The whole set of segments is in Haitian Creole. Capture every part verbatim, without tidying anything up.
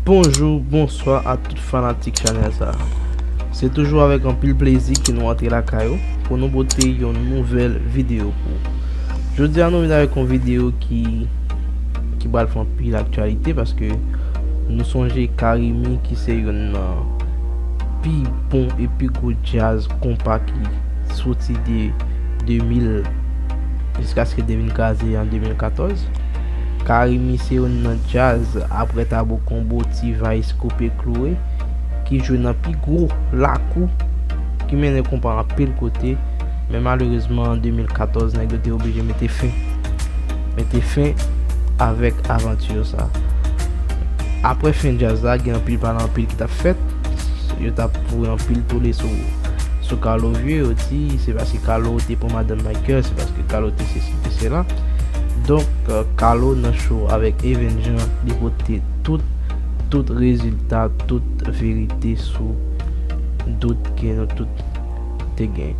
Bonjou, bonswa a tout fanatik chanèl sa. Se toujou avèk anpil plezi ke nou antre lakay ou pou nou pote yon nouvèl videyo pou ou. Jodi a nou vin avèk yon videyo ki ki pral fè anpil aktyalite paske nou sonje Carimi ki se youn nan pi bon e pi gwo djaz konpa ki soti de de mil jiskaske de mil kaze an de mil katòz. Carimi se youn nan djaz apre Tabu Combo, T-Vice, Koupe Kloure ki jwe nan pi gwo lakou ki mennen konpa anpil kote, men malerezman an de mil katòz nèg yo te oblije mete fen mete fen avèk avanti sa. Apre fen djaz la, gen anpil pale anpil ki t ap fèt. Yo t ap voye anpil tole sou sou Carlo vye. Yo di se paske Carlo te pran madanm Michael, se paske Carlo te sesi, te sela. Donk, euh, Carlo nan show avèk Even Jean, li pote tout, tout rezilta, tout verite sou dout ke nou tout te gen.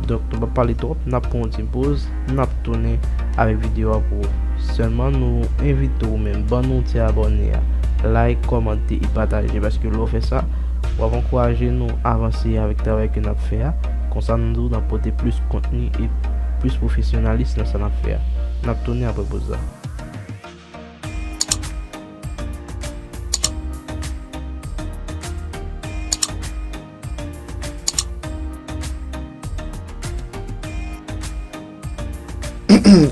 Donk, nou p ap pale twòp, n ap pran yon ti poz, n ap tounen avèk videyo a pou ou. Sèlman, nou envite w menm, ban nou ti abòne a, like, kòmante e pataje, paske lè w fè sa, w ap ankouraje nou avanse avèk travay ke n ap fè a. Konsa, nou tou, n ap pote plis kontni e plis pwofesyonalis nan sa n ap fè a. N ap tounen apre poz la.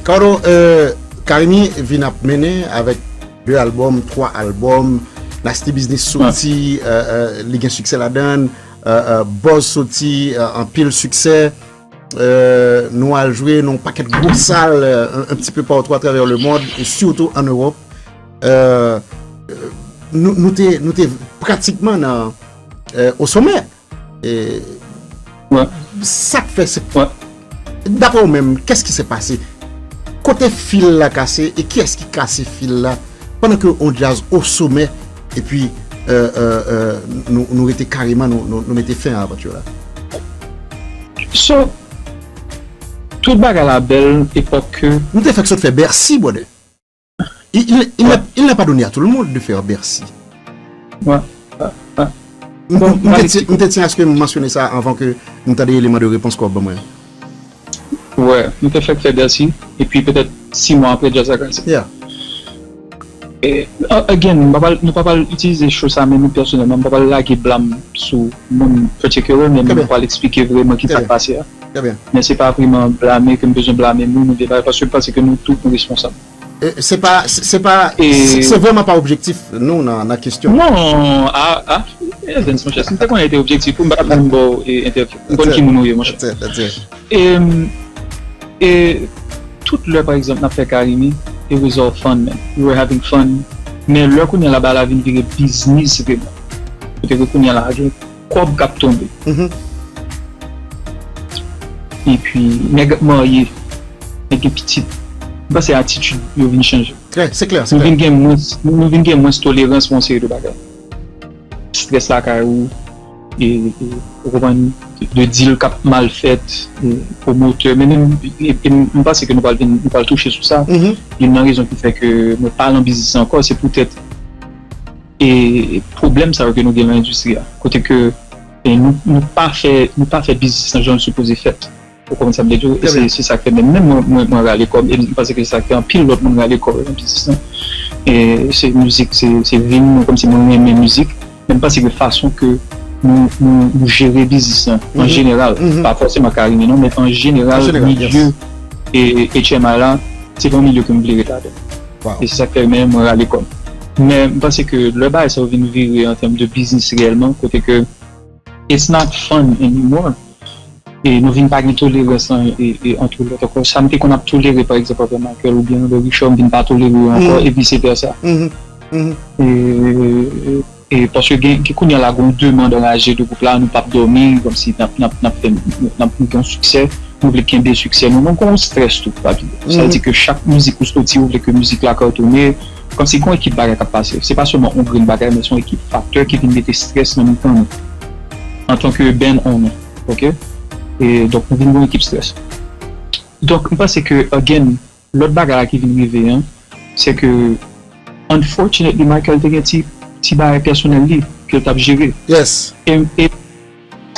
Carlo, euh, Carimi vin ap mennen avèk de albòm, twa albòm, Nasty Business soti, euh, euh, li gen siksè ladan l, euh, euh, Buzz soti, euh, anpil siksè. Euh, nou al jwe nan yon pakèt gwo sal, euh, un, un petit peu partout à travers le monde, e sitou an Ewòp. Euh, euh, nou, nou te, nou te pratikman nan, euh, au sommet. E, Ouais. Sa k fè se. Ouais. D'après ou menm, qu'est-ce qui s'est passé? Kote fil la kase e kiyès ki kase fil la pandan ke on djaz o somè epi euh, euh, euh, nou, nou rete kareman, nou, nou, nou mete fen a avanti la? So, tout bagay la bèl epòk ke. Nou te fèk sot fè Bercy, brother. Il, il, il n'est pas donné à tout le monde de faire Bercy. Ouais. M te tyen aske m mansyone sa anvan ke m tande eleman de repons ke w ap ban mwen. Wè, nou te fèk fè Bercy, epi petèt sis mwa apre djaz la kraze. Yeah. E, again, nou pa pral itilize cho sa, men nou pèsonèlman, m pa pral lage blam sou moun particular, men m pral eksplike vreman ki sa k pase a. Men se pa vreman blame ke m bezwen blame moun oubyen bagay, paske m panse ke nou tout nou responsab. Se pa, se pa, se vrèman pa objektif nou nan, nan kesyon. Non, a, a, Evens, monchè, si m te konnen te objektif ou, m pa t ap menm ba w entèvyou. M konn ki moun ou ye, monchè. E, e tout lè, pa egzanp, n ap fè Carimi, it was all fun, man. We were having fun. Men lè kounye a la, bagay la vin vire biznis vreman. Kote ke kounye a la, gen kòb k ap tonbe. Epi, nèg ap marye, nèg gen pitit. M panse atitid yo vin chanje. Trè, se klè, se klè. Nou vin gen mwens, nou vin gen mwens tolerans pou yon seri de bagay. Strès lakay ou, e, e, ou konprann, de deal k ap mal fèt, e, pwomotè, men menm, e, e, m panse ke nou pral vin, nou pral touche sou sa. Youn nan rezon ki fè ke mwen pa nan biznis la ankò, se poutèt e pwoblèm sa yo ke nou gen nan endistri a, kote ke e nou, nou pa fè, nou pa fè biznis lan jan l sipoze fèt. Ou konprann sa m vle di w? E se, se sa k fè menm, menm mwen, mwen, mwen rale kò m, e m panse ke se sa k fè anpil lòt moun rale kò yo nan biznis lan. E se mizik, se, se vi m, mwen kòmsi mwen renmen mizik, men m panse ke fason ke nou, nou, nou jere biznis lan, an jeneral, pa fòseman Carimi non, men an jeneral, milye e, e H M I la, se pa yon milye ke m vle ret ladan l. E se sa k fè menm mwen rale kò m. Men m panse ke lè bagay sa yo vin vire an tèm de biznis reyèlman, kote ke it's not fun anymore. E nou vin pa gen tolerans an, e, e, ant lòt ankò. Sa m te konn ap tolere, pa egzanp, avè Michael oubyen avè Richard, m vin pa tolere yo ankò, e vise vèsa. E, e, E paske gen, gen kounye a la gen yon demann anraje de gwoup la, nou p ap dòmi, kòmsi n ap, n ap, n ap fè, n ap, nou gen yon siksè, nou vle kenbe siksè nou, nou gen yon strès tou, pa bliye. Sa vle di ke chak mizik ou soti, ou vle ke mizik la kantone, kòmsi gen yon ekip bagay k ap pase. Se pa sèlman yon grenn bagay, men se yon ekip faktè ki vin mete strès nan mitan nou, antanke band owner, oke? E donk, nou vin gen yon ekip strès. Donk, m panse ke, again, lòt bagay la ki vin rive an, se ke, unfortunately, Michael te gen ti, ti bagay pèsonèl li ke l t ap jere. Yes. E, e,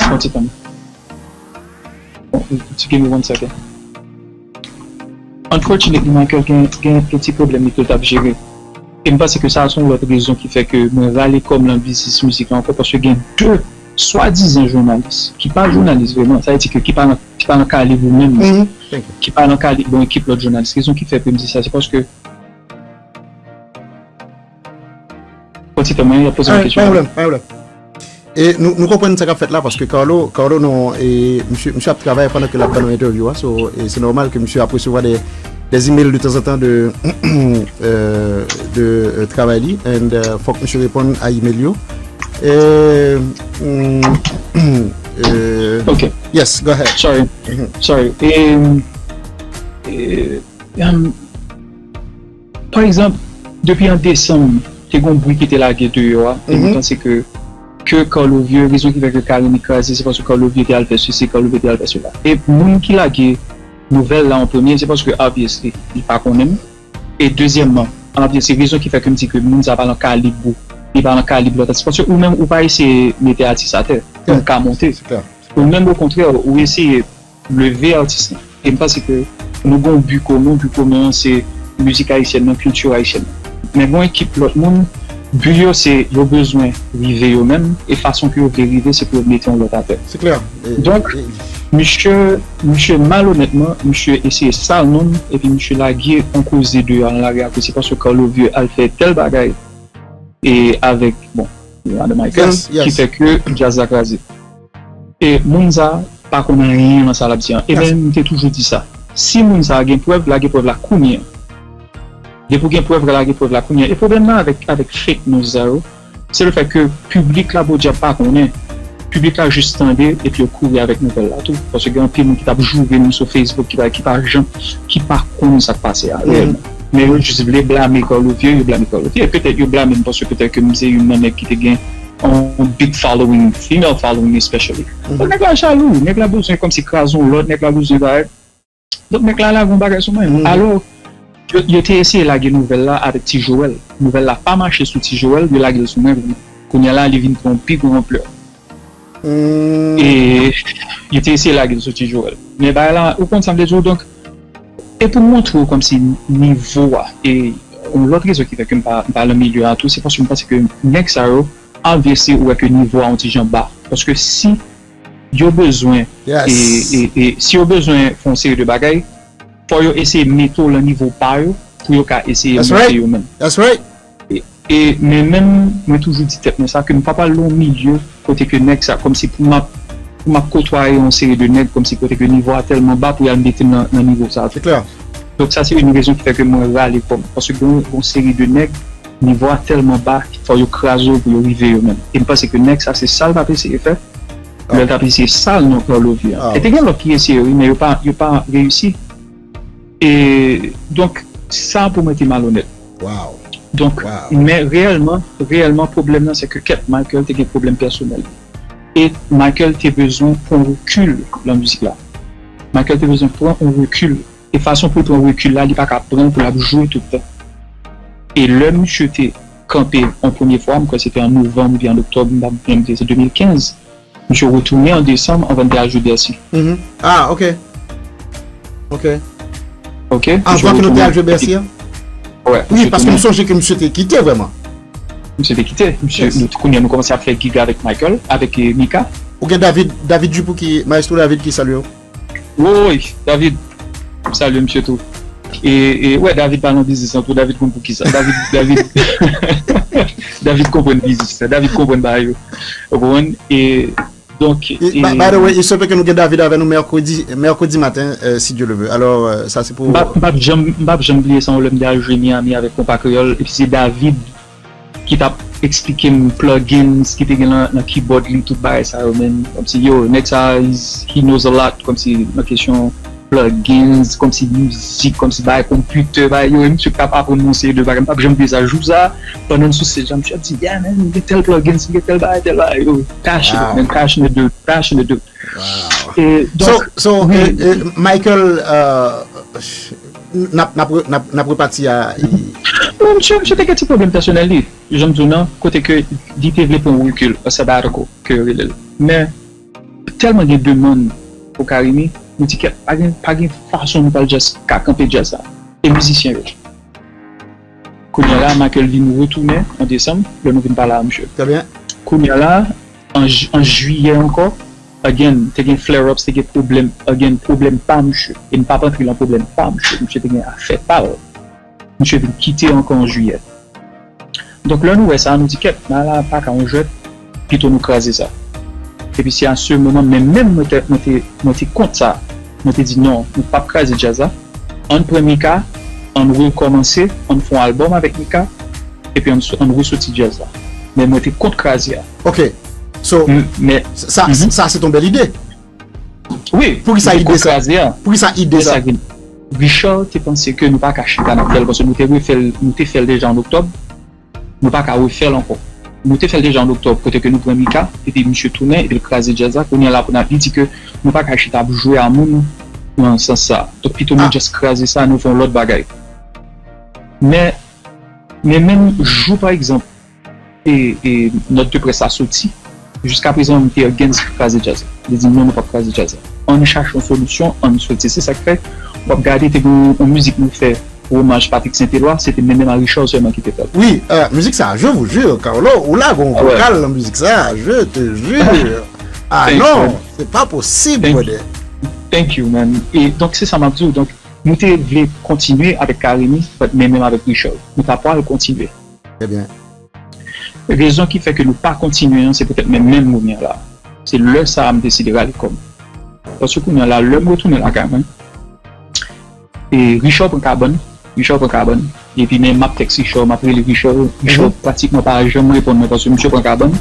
yon ti tan. Bon, give me one second. Unfortunately, Michael gen, gen, gen ti pwoblèm li ke l t ap jere. E m panse ke sa a se yon lòt rezon ki fè ke mwen rale kò m nan biznis mizik la ankò, paske gen de swadizan jounalis, ki pa jounalis vrèman, sa vle di ke ki pa nan, ki pa nan kalib ou menm, ki pa nan kalib yon ekip lòt jounalis. Rezon ki fè ke m di sa, se paske Yon ti tan, mwen, y ap poze mwen kesyon. Pa gen pwoblèm, pa gen pwoblèm. E nou, nou konprann sa k ap fèt la, paske Carlo, Carlo, non, e misye, misye ap travay pandan ke l ap ban nou entèvyou a, so, e se nòmal ke misye ap resevwa de, des emails de temps en temps de, euh, de, euh, travay li, and, euh, fòk misye reponn a email yo. E, mm, euh, Ok. Yes, go ahead. Sorry. Sorry. E, e, um, pa egzanp, depi an desanm, te gen yon bri ki te lage deyò a, e m panse ke, ke Carlo Vieux, rezon ki fè ke Carine kraze, se paske Carlo Vieux te al fè sesi, Carlo Vieux te al fè sela. E moun ki lage nouvèl la an premye, se paske obviously, li pa konnen m. E dezyèmman, obviously, rezon ki fè ke m di ke moun sa pa nan kalib ou, li pa nan kalib lòt atis, paske ou menm, ou pa eseye mete atis atè pou l ka monte. Ou menm, okontrè, ou eseye leve atis lan. E m panse ke nou gen yon bi komen, bi komen an se mizik ayisyèn nan, kilti ayisyèn nan. Men gen yon ekip lòt moun, bi yo se yo bezwen rive yo menm, e fason ke yo vle rive se pou yo mete yon lòt atè. Se klè. Donk, misye, misye malonètman, misye eseye sal non m, epi misye lage yon koze deyò nan lari a, ke se paske Carlo Vieux al fè tèl bagay, e avèk, bon, Madam Michael, ki fè ke djaz la kraze. E moun sa pa konn anyen nan sa l ap di an. E men m te toujou di sa. Si moun sa gen prèv, lage prèv la kounye a. Depi w gen prèv, lage prèv la kounye a. E pwoblèm nan avèk, avèk fake news sa yo, se le fèt ke piblik la podyab pa konnen. Piblik la jis tande epi yo kouri avèk nouvèl la tou. Paske gen anpil moun ki t ap joure nou sou Facebook ki pa, ki pa janm, ki pa konn sa k pase a reyèlman. Men yo jis vle blame Carlo Vieux, yo blame Carlo Vieux. E petèt yo blame m paske petèt ke m se youn nan nèg ki te gen yon big following, female following especially. Bon, nèg la jalou, nèg la bezwen kòmsi kraze yon lòt, nèg la bezwen bagay. Donk nèg la lage yon bagay sou mwen. Alò, yo, yo te eseye lage nouvèl la avèk Ti Joel. Nouvèl la pa mache sou Ti Joel, yo lage l sou mwen. Kounye a la, li vin pran yon pi gwo anplè. E yo te eseye lage l sou Ti Joel. Men bagay la, ou konn sa m te di w, donk, e pou montre w kòmsi nivo a, e yon lòt rezon ki fè ke m pa, m pa nan milye a tou, se paske m panse ke nèg sa yo, obviously, ou wè ke nivo a yon ti jan ba. Paske si yo bezwen, e, e, e, si yo bezwen fè yon seri de bagay, fò yo eseye mete w lan nivo pa yo, pou yo ka eseye monte yo menm. E, e, men menm, mwen toujou di tèt mwen sa, ke m pa pral nan yon milye kote ke nèg sa, kòmsi pou m ap, pou m ap kotwaye yon seri de nèg, kòmsi kote ke nivo a tèlman ba pou y al mete m nan, nan nivo sa a tou. Donk sa se youn rezon ki fè ke mwen rale kò m. Paske gen yon, yon seri de nèg, nivo a tèlman ba, fò yo kraze yo pou yo rive yo menm. E m panse ke nèg sa, se sa l t ap eseye fè. Lè l t ap eseye sal non Carlo Vieux an. E te gen lòt ki eseye, wi, men yo pa, yo pa reyisi. E, donk, sa pou mwen te malonèt. Donk, men reyèlman, reyèlman, pwoblèm nan, se ke kèt Michael te gen pwoblèm pèsonèl. E Michael te bezwen pran rekil lan mizik la. Michael te bezwen pran yon rekil. E fason pou l pran rekil la, li pa ka pran l pou l ap jwe tout tan. E lè misye te kanpe yon premye fwa, m kwè se te an novanm oubyen an oktòb, m pa byen, se de mil kenz. Misye retounen an desanm anvan n te al jwe Bèsi. Ah, ok. Ok. Ok. Anvan ke nou te al jwe Bèsi an? Wi, paske m sonje ke misye te kite vrèman. Misye te kite. Misye, nou, kounye a, nou kòmanse ap fè gig avèk Michael, avèk, eh, Mika. Ou gen David, David Dupou ki, Maestro David ki salye w. Woy, David, m salye misye tou. E, e, wè, David pa nan biznis lan tou, David konn poukisa. David, David, David konprann biznis la, David konprann bagay yo. Ou konprann? E, donk, e, by, by the way, il se peut que nou gen David avè nou mèkredi, mèkredi maten, euh, si Dieu le veut. Alors, euh, sa se pou... M p ap, m p ap janm, m p ap janm bliye sa, yon lè m te al jwe Miami avèk Konpa Kreyòl, epi se David ki t ap eksplike m plugins ki te gen nan, nan keyboard li, tout bagay sa yo, man. Kòmsi, yo, nèg sa, is, he knows a lot, kòmsi nan kesyon plugins, kòmsi mizik, kòmsi bagay konpitè, bagay yo, e misye k t ap aprann mwen yon seri de bagay. M p ap janm bliye sa. Jou sa, pandan n sou stage la, misye ap di, yeah, man, gen tèl plugins, gen tèl bagay, tèl bagay, yo, passionate, man, passionate dude, passionate dude. E, donk, so, so, wi. E, e, Michael, euh, n ap, n ap, n ap, n ap repati a, e... Non, misye, misye te gen ti pwoblèm pèsonèl li. jan m di w nan, kote ke li te vle pran yon rekil, a sabbatical, ke yo rele l. Men, tèlman gen demann pou Carimi, nou di kèt, pa gen, pa gen fason nou pral just ka kanpe djaz la. E mizisyen yo. Kounye a la, Michael vin retounen an desanm, lè nou vin pale a misye. Très bien. Kounye a la, an, j- an jiyè ankò, again, te gen flare-ups, te gen pwoblèm, again, pwoblèm pa misye. E m p ap antre lan pwoblèm pa misye. Misye te gen afè pa l. Misye vin kite ankò an jiyè. Donk, lè nou wè sa, nou di, kèt, bagay la pa ka yon jwèt, pito nou kraze sa. Epi se a se moman, men menm mwen te, mwen te, mwen te kont sa. Mwen te di, non, nou p ap kraze djaz la. Ann pran Mika, ann rekòmanse, ann fè yon albòm avèk Mika, epi ann, ann resoti djaz la. Men mwen te kont kraze a. Ok. So, M- Men, sa, Mhm. sa se ton bèl ide. wi, Pou ki sa mwen te ide kont sa? kraze a. Pou ki sa ide Men sa? sa vin. Richard te panse ke nou pa ka chita n ap fè l, paske nou te refè l, nou te fè l deja an oktòb. Nou pa ka refè l ankò. Nou te fè l deja an oktòb, kote ke nou pran Mika, epi misye tounen, epi l kraze djaz la. Kounye a la, pou n ap, li di ke nou pa ka chita ap jwe a moun nan sans sa. Donk, pito nou Ah. just kraze sa, nou fè yon lòt bagay. Men, men menm jou, pa egzanp, e, e nòt de près la soti, jiska prezan, m te against kraze djaz la. Li di, non, nou p ap kraze djaz la. Ann chache yon solisyon, ann soti. Se sa k fè, w ap gade, te gen yon, yon mizik nou fè, omaj Patrick Saint-Éloi, se te menm menm a Richard sèlman ki te fè l. Wi, euh, mizik sa, je vous jure, Carlo, ou la gon Ah ouais. Vokal nan mizik sa, je te jure. Ah Thanks, non, man. Se pa posib, Thank brother. Thank you, man. E donk, se sa m ap di w. Donk, nou te vle kontinye avèk Carimi, but men menm avèk Richard. Nou ta pral kontinye. Très bien. Rezon ki fè ke nou pa kontinye an, se poutèt men menm moman la. Se lè sa a m deside rale kò m. Paske kounye a la, lè m retounen lakay mwen, e Richard pran kabann, Richard pran kabann, epi men m ap tèks Richard, m ap rele Richard, Richard pratikman pa janm reponn mwen paske misye pran kabann.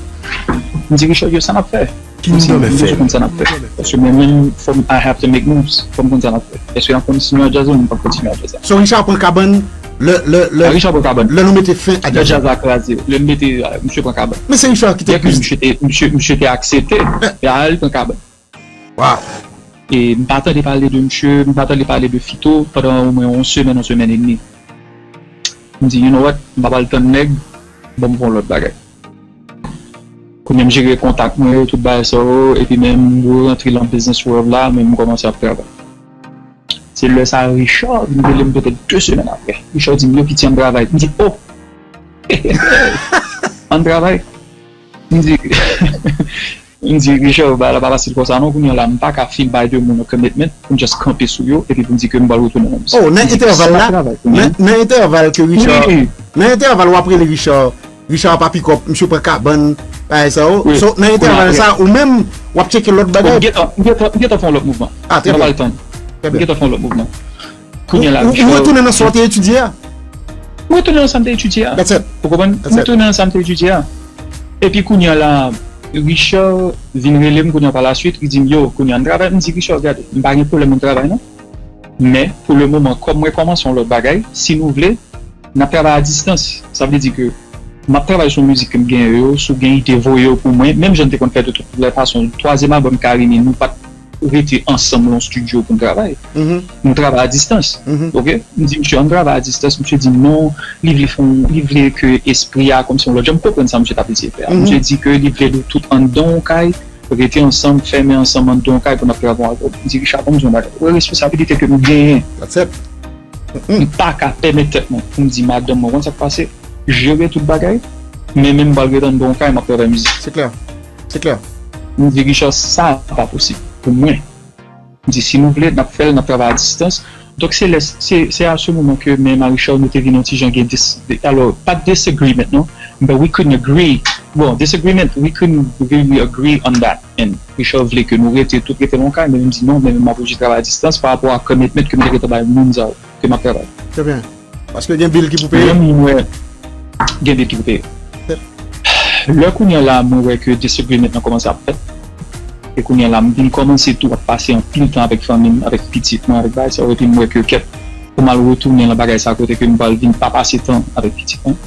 M di, Richard, yo, sa n ap fè? Ki nou dwe Misye fè? konn sa n ap fè. Paske mwen menm, fò m, I have to make moves, fò m konn sa n ap fè. Èske n ap kontinye a djaz ou nou p ap kontinye a djaz la? So Richard pran kabann lè lè lè Ah, Richard pran kabann. Lè nou mete fen a Lè djaz. Djaz la kraze. Lè m mete, ah, misye pran kabann. Men se Richard ki te Byen ke plis. Misye te, misye, misye te aksepte, la li pran kabann. Wow. E m pa tande pale de misye, m pa tande pale de Fito pandan omwen yon semèn, yon semèn edmi. M di, you know what, m pa pral tann nèg, ban m fè yon lòt bagay. Kounye a m jere kontak mwen yo, tout bagay sa yo, epi men m rantre nan business world la, men m kòmanse ap travay. Se lè sa Richard vin rele m petèt de semèn apre. Richard di m, yo, Piti, ann travay. M di, oh! Ann travay. M di, m di, Richard, bagay la pa fasil konsa non, kounye a la, m pa ka fin bay de moun yon commitment pou m just kanpe sou yo, epi pou m di ke m pral retounen nan mizik. Oh, nan entèval la, nan, nan entèval ke Richard, Wi. Nan entèval w ap rele Richard, Richard pa pikòp, misye pran kabann, bagay sa yo. Wi. So, nan entèval Kounye a, sa, ou menm, w ap tcheke lòt Bon, bagay. m gentan, m gentan, m gentan fè yon lòt mouvman. Ah, très Mwen bien. pral tann. Très M bien. gentan fè yon lòt mouvman. Ou, Kounye a la, ou, ou Richard, retounen nan sa w te etidye a. Mwen retounen nan sa m te etidye a. That's it. Ou konprann? That's Mwen it. retounen nan sa m te etidye a. Epi kounye a la, Richard vin rele m kounye a pa la suite, li di m, yo, kounye a n travay. M di, Richard, gade, m pa gen pwoblèm pou n travay non. Men, pou le moman, kòm mwen kòmanse yon lòt bagay, si nou vle, n ap travay a distans. Sa vle di ke m ap travay sou mizik ke m genyen yo, si w gen ide, voye yo pou mwen. Menm jan n te konn fè de tout lè fason, twazyèm albòm Carimi, nou pa t rete ansanm lan yon estidyo pou n travay. Mhm, Nou travay a distans. mhm. Ok? M di misye, ann travay a distans. Misye di non, li vle fè yon, li vle ke espri a kòmsi yon lòt jan. M konprann sa misye t ap eseye fè a. Mhm. Misye di ke li vle nou tout anndan yon kay, rete ansanm, fèmen ansanm anndan yon kay pou n ap travay yon albòm. M di, Richard, ban m di yon bagay. Ou wè responsabilite ke m genyen. That's it. M pa ka pèmèt tèt mwen pou m di madanm mwen, konn sa k pase, jere tout bagay, men menm m pral rete anndan yon kay, m ap travay mizik. Se klè. Se klè. M di, Richard, sa pa posib pou mwen. M di, si nou vle, n ap fè l, n ap travay a distans. Donk, se lè, se, se a se moman ke men m a Richard, nou te vin yon ti jan gen dis, alò, pa disagreement, non, but we couldn't agree. Bon, disagreement, we couldn't really agree on that. And Richard vle ke nou rete, tout rete nan yon kay, men m di non, men m ap oblije travay a distans pa rapò a commitment ke m te gentan bay moun sa yo, ke m ap travay. Très bien. Paske gen bil ki pou peye. Menm mwen, gen bil ki pou peye. Lè kounye a la, mwen wè ke disagreement nan kòmanse ap fèt. E kounye a la, m vin kòmanse tou ap pase anpil tan avèk fanmi m, avèk pitit mwen, avèk bagay sa yo, epi m wè ke kèt, pou m al retounen nan bagay sa kote ke m pral vin pa pase tan avèk pitit mwen.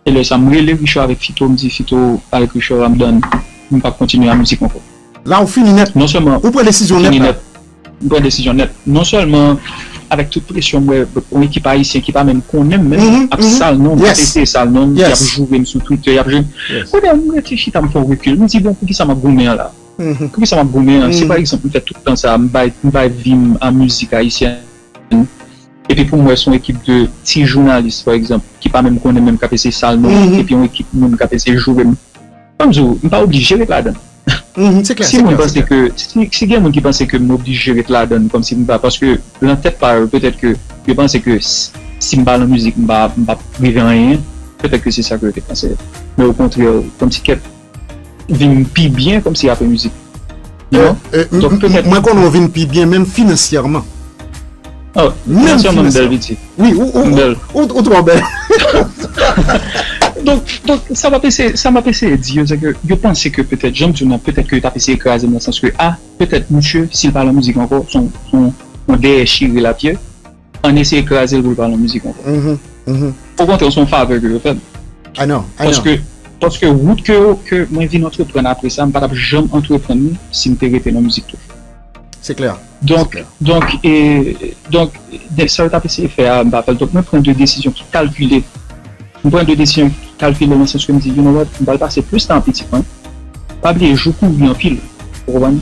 E lè sa, m rele Richard avèk Fito, m di, Fito, avèk Richard, I'm done. M p ap kontinye a mizik ankò. La, ou fini nèt. Non sèlman Ou pran desizyon nèt fini la. Nèt, m pran desizyon nèt. Non sèlman avèk tout presyon m wè yon ekip ayisyen ki pa menm konnen m menm ap sal non m, ap eseye sal non m, y ap joure m sou Twitter, y ap joure m. Kounye a m rete chita m fè yon rekil, m di bon, poukisa m ap goumen an la? Poukisa m ap goumen an? Si pa egzanp m fè tout tan sa a, m bay, m bay vi m a mizik ayisyèn, epi pou m wè se yon ekip de ti jounalis, pa egzanp, ki pa menm konnen menm k ap eseye sal non m, epi yon ekip moun k ap eseye joure m. Ban m di w, m pa oblije ret ladan. Si moun panse ke, si, si gen moun ki panse ke m oblije ret ladan, kòmsi m pa, paske nan tèt pa yo, petèt ke yo panse ke si, si m pa nan mizik, m pa, m p ap rive anyen, petèt ke se sa ke yo te panse. Men okontrè, kòmsi kèk vi m pi byen kòmsi apre mizik. You know? Donk petèt. Mwen konnen w vin pi byen menm finansyèman. Oh, menm finansyèman m bèl, pitit. Wi, ou, ou, ou, ou, ou twò bèl. Donk, donk, sa m ap eseye, sa m ap eseye di yo, se ke yo panse ke petèt, jan m di w nan, petèt ke yo t ap eseye kraze m nan sans ke, a, petèt, misye, si l pa nan mizik ankò, se yon, se yon, yon dèyè chire l ap ye. Ann eseye kraze l pou l pa nan mizik ankò. Okontrè, se yon favè ke yo fè m. Paske, paske wout ke, ke mwen vin antreprann apre sa, m pa t ap janm antreprann li si m te rete nan mizik toujou. Se klè. Donk, donk, e, donk, de, sa yo t ap eseye fè a, m pa fè l. Donk, mwen pran de desizyon ki kalkile. Mwen pran de desizyon ki kalkile nan sans ke m di, you know what, m pral pase plis tan ak pitit mwen. Pa bliye, jou kouri anpil. Ou konprann?